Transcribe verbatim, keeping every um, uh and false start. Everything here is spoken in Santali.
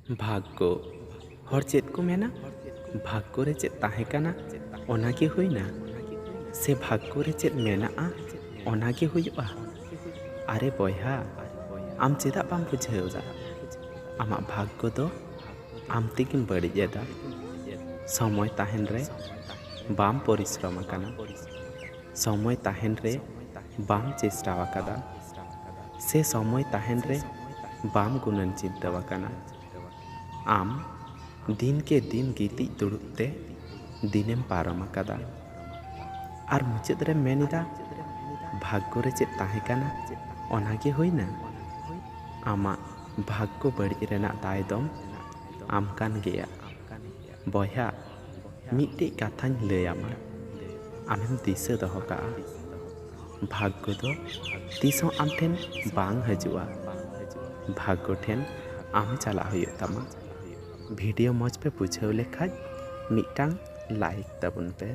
ᱵᱷᱟᱜᱽᱜᱚ᱾ ᱦᱚᱲ ᱪᱮᱫ ᱠᱚ ᱢᱮᱱᱟ? ᱵᱷᱟᱜᱽᱜᱚ ᱨᱮ ᱪᱮᱫ ᱛᱟᱦᱮᱸ ᱠᱟᱱᱟ, ᱚᱱᱟ ᱜᱮ ᱦᱩᱭᱱᱟ? ᱥᱮ ᱵᱷᱟᱜᱽᱜᱚ ᱨᱮ ᱪᱮᱫ ᱢᱮᱱᱟᱜᱼᱟ, ᱚᱱᱟ ᱜᱮ ᱦᱩᱭᱩᱜᱼᱟ? ᱟᱨᱮ ᱵᱚᱭᱦᱟ, ᱟᱢ ᱪᱮᱫᱟᱜ ᱵᱟᱢ ᱵᱩᱡᱷᱟᱹᱣ ᱮᱫᱟ? ᱟᱢᱟᱜ ᱵᱷᱟᱜᱽᱜᱚ ᱫᱚ ᱟᱢ ᱛᱮᱜᱮᱢ ᱵᱟᱹᱲᱤᱡ ᱮᱫᱟ᱾ ᱥᱚᱢᱚᱭ ᱛᱟᱦᱮᱱ ᱨᱮ ᱵᱟᱢ ᱯᱚᱨᱤᱥᱨᱚᱢ ᱟᱠᱟᱱᱟ, ᱥᱚᱢᱚᱭ ᱛᱟᱦᱮᱱ ᱨᱮ ᱵᱟᱢ ᱪᱮᱥᱴᱟ ᱟᱠᱟᱫᱟ, ᱥᱮ ᱥᱚᱢᱚᱭ ᱛᱟᱦᱮᱱ ᱨᱮ ᱵᱟᱢ ᱜᱩᱱᱟᱹᱱ ᱪᱤᱱᱛᱟᱹ ᱟᱠᱟᱱᱟ᱾ ᱟᱢ ᱫᱤᱱ ᱠᱮ ᱫᱤᱱ ᱜᱤᱛᱤᱡ ᱫᱩᱲᱩᱵ ᱛᱮ ᱫᱤᱱᱮᱢ ᱯᱟᱨᱚᱢ ᱟᱠᱟᱫᱟ᱾ ᱟᱨ ᱢᱩᱪᱟᱹᱫ ᱨᱮᱢ ᱢᱮᱱ ᱮᱫᱟ, ᱵᱷᱟᱜᱽᱜᱚ ᱨᱮ ᱪᱮᱫ ᱛᱟᱦᱮᱸ ᱠᱟᱱᱟ, ᱚᱱᱟ ᱜᱮ ᱦᱩᱭᱱᱟ? ᱟᱢᱟᱜ ᱵᱷᱟᱜᱽᱜᱚ ᱵᱟᱹᱲᱤᱡ ᱨᱮᱱᱟᱜ ᱫᱟᱭ ᱫᱚᱢ ᱟᱢ ᱠᱟᱱ ᱜᱮᱭᱟ᱾ ᱵᱚᱭᱦᱟ, ᱢᱤᱫᱴᱤᱡ ᱠᱟᱛᱷᱟᱧ ᱞᱟᱹᱭ ᱟᱢᱟ, ᱟᱢᱮᱢ ᱫᱤᱥᱟᱹ ᱫᱚᱦᱚ ᱠᱟᱜᱼᱟ, ᱵᱷᱟᱜᱽᱜᱚ ᱫᱚ ᱛᱤᱥ ᱦᱚᱸ ᱟᱢ ᱴᱷᱮᱱ ᱵᱟᱝ ᱦᱤᱡᱩᱜᱼᱟ᱾ ᱵᱷᱟᱜᱽᱜᱚ ᱴᱷᱮᱱ ᱟᱢ ᱪᱟᱞᱟᱜ ᱦᱩᱭᱩᱜ ᱛᱟᱢᱟ᱾ ᱵᱷᱤᱰᱤᱭᱳ ᱢᱚᱡᱽ ᱯᱮ ᱵᱩᱡᱷᱟᱹᱣ ᱞᱮᱠᱷᱟᱡ ᱢᱤᱫᱴᱟᱝ ᱞᱟᱭᱤᱠ ᱛᱟᱵᱚᱱ ᱯᱮ᱾